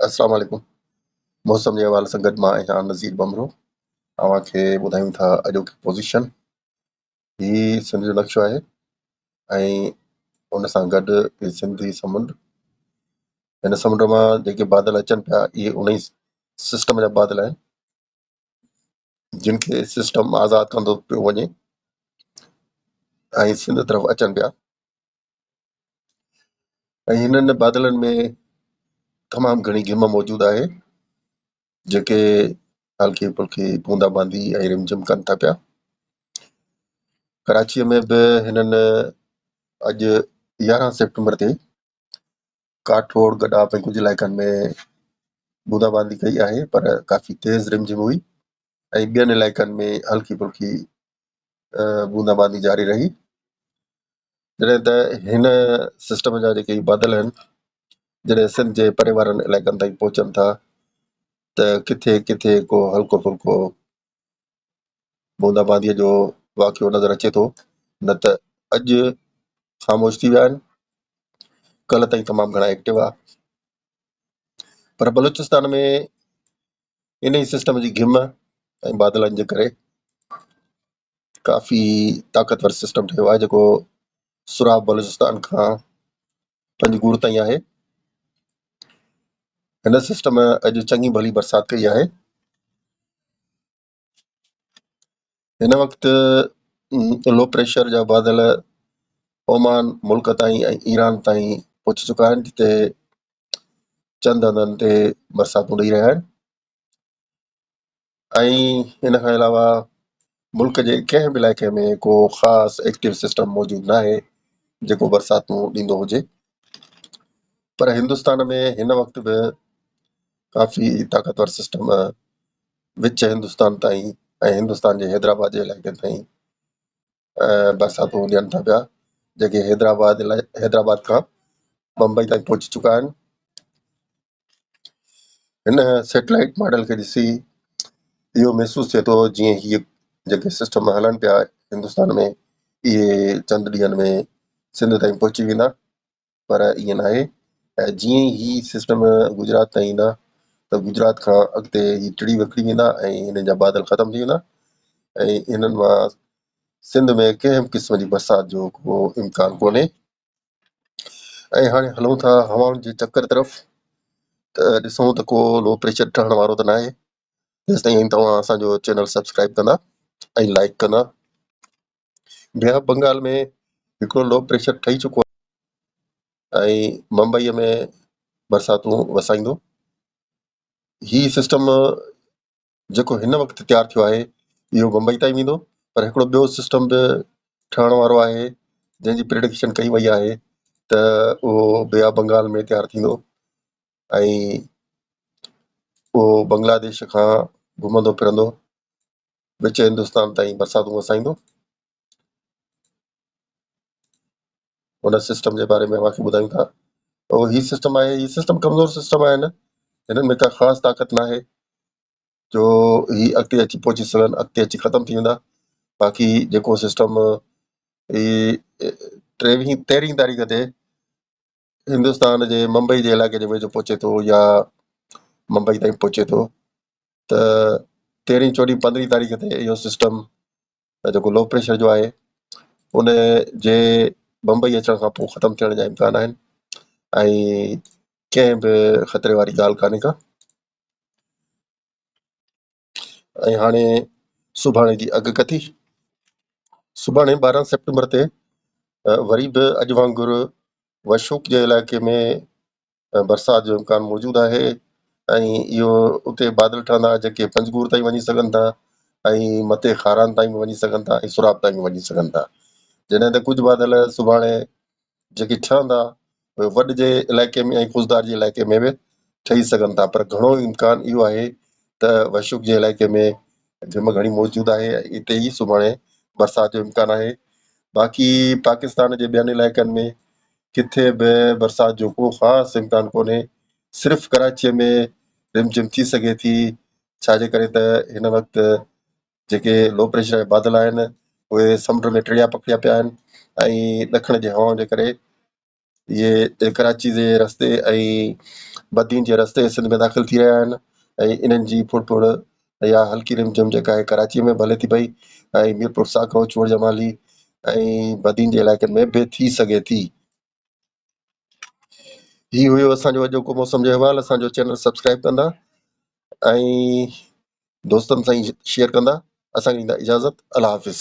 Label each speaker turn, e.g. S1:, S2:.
S1: السلام عليڪم موسم جي حوالي سان گڏ مان آهيان نذير بمرو اوهان کي ٻڌايون ٿا اڄوڪي پوزيشن هي سنڌ جو نقشو آهي ۽ ان سان گڏ هي سنڌي سمنڊ هن سمنڊ مان جيڪي بادل اچن پيا اهي ان ئي سسٽم جا بادل آهن جن کي سسٽم آزاد ڪندو پيو وڃي ۽ سنڌ طرف اچن پيا ۽ هنن بادلن ۾ تمام گهڻي گهم موجود آهي جيڪي هلڪي ڦلڪي بوندا باندي ۽ رم جھم ڪن ٿا پيا. ڪراچيء ۾ به هنن اڄ 11 سيپٽمبر تي ڪاٺوڙ، گڏاپ ۽ ڪجهه علائقن ۾ بوندا باندي ڪئي آهي پر ڪافي تيز رم جھم هئي ۽ ٻين علائقن ۾ هلڪي ڦلڪي بوندا باندي جاري رهي. جڏهن ته هن سسٽم جا جيڪي بادل آهن جڏهن سنڌ جي پري وارن علائقن تائين پهچن ٿا ته ڪٿي ڪٿي ڪو هلڪو ڦلڪو بوندا بانديء جو واقعو نظر اچي ٿو نه ته اڄ خاموش ٿي ويا آهن ڪلهه تائين تمام گهڻا ايڪٽو هئا پر بلوچستان ۾ انهي سسٽم جي گهم ۽ بادلن جي ڪري ڪافي طاقتور سسٽم ٺهيو آهي جيڪو سوراب بلوچستان کان پنجگور تائين آهي هن سسٽم اڄ چڱي ڀلي برسات ڪئي آهي هن وقت لو پريشر جا بادل اومان ملڪ تائين ۽ ايران تائين پهچي چڪا آهن جتي چند هنڌن تي برساتون ڏئي رهيا آهن ۽ ان کان علاوه ملڪ جي ڪنهن به علائقي ۾ ڪو خاص ايڪٽو سسٽم موجود ناهي جيڪو برساتون ڏيندو هجي پر هندستان ۾ هن وقت به ڪافي طاقتور سسٽم وچ هندستان تائين ۽ هندستان جي حيدرآباد جي علائقي تائين برساتون ڏين ٿا پيا جيڪي حيدرآباد حيدرآباد کان بمبئي تائين پهچي چڪا آهن هن سيٽلائيٽ ماڊل کي ڏسي اهو محسوس ٿئي ٿو جيئن هي جيڪي سسٽم هلن پيا هندستان ۾ اهي چند ڏينهن ۾ سنڌ تائين پهچي ويندا پر ائين ناهي ۽ جيئن ئي هي سسٽم گجرات تائين ايندا ته گجرات کان اڳتي هي ٽڙي وکڙي ويندا ۽ هنن جا بادل ختم ٿي ويندا ۽ هنن مان سنڌ ۾ ڪنهن به قسم جي برسات جو ڪو امڪان ڪونهي ۽ هاڻي هلون ٿا هوائن جي چڪر طرف ته ڏسون ته ڪو لو پريشر ٺهڻ وارو ته ناهي تيستائين توهان اسانجو چينل سبسڪرائب ڪندا ۽ لائڪ ڪندا بي آف بنگال ۾ هڪڙو لو پريشر ٺهي چڪو آهي ۽ ممبئي ۾ برساتون وسائيندو. هي سسٽم جيڪو هن وقت تيار ٿيو آهي اهو بمبئي تائين ويندو پر هڪڙو ٻيو سسٽم به ٺهڻ وارو آهي جنهن جي پريڊڪشن ڪئي وئي آهي ته اهو بي آف بنگال ۾ تيار ٿيندو ۽ اهو بنگلاديش کان گهمندو ڦرندو وچ هندستان تائين برساتون وسائيندو. ان سسٽم جي باري ۾ اوهان کي ٻڌايون ٿا. او هي سسٽم آهي هي سسٽم ڪمزور سسٽم آهي نه هنن ۾ ڪا خاص طاقت ناهي جو هي اڳتي اچي پهچي سگهن اڳتي اچي ختم ٿي ويندا باقي جيڪو سسٽم هي ٽيويهين تيرهين تاريخ تي هندستان جي ممبئي جي علائقي جي ويجهو پهچي ٿو يا ممبئي تائين پهچي ٿو ته تيرهين چوڏهين پندرهين تاريخ تي اهو سسٽم جيڪو لو پريشر جو آهي ان جي بمبئي اچڻ کان پوء ختم ٿيڻ جا امڪان آهن ۽ ڪنهن به خطري واري ڳالهه ڪانهي ڪا ۽ هاڻي سڀاڻي جي اڳڪٿي سڀاڻي 12 سيپٽمبر تي وري به اڄ وانگر وشوڪ جي علائقي ۾ برسات جو امڪان موجود آهي ۽ اهو اتي بادل ٺهندا جيڪي پنجگور تائين وڃي سگهن ٿا ۽ مٿي خاران تائين به وڃي سگهن ٿا ۽ سوراب تائين به وڃي سگهن ٿا جڏهن ته ڪجهه بادل سڀاڻي جيڪي ٺهندا اهي وڏ جي علائقي ۾ ۽ خضدار جي علائقي ۾ به ٺهي سگهن ٿا پر گهڻو امڪان اهو آهي ته وشوڪ جي علائقي ۾ گهم گهڻي موجود آهي ۽ اتي ئي سڀاڻي برسات جو امڪان آهي باقي پاڪستان جي ٻين علائقن ۾ ڪٿي به برسات جو ڪو خاص امڪان ڪونهي صرف ڪراچيء ۾ رم جھم ٿي سگهي ٿي ڇا جي ڪري ته هن وقت جيڪي لو پريشر جا بادل آهن اهي سمنڊ ۾ ٽڙيا پکڙيا پيا آهن ۽ ڏکڻ جي هوائن جي ڪري اهي ڪراچي جي رستي ۽ بدين جي رستي سنڌ ۾ داخل ٿي رهيا آهن ۽ انهن جي ڦڙ ڦڙ يا هلڪي رم جھم جيڪا آهي ڪراچي ۾ به هلي ٿي پئي ۽ ميرپور ساڪرو، چوهڙ جمالي ۽ بدين جي علائقن ۾ به ٿي سگهي ٿي. هي هيو اسان جو اڄوڪو موسم جو احوال اسان جو چينل سبسڪرائب ڪندا ۽ دوستن سان شيئر ڪندا اسان کي ڏيندا اجازت الله حافظ.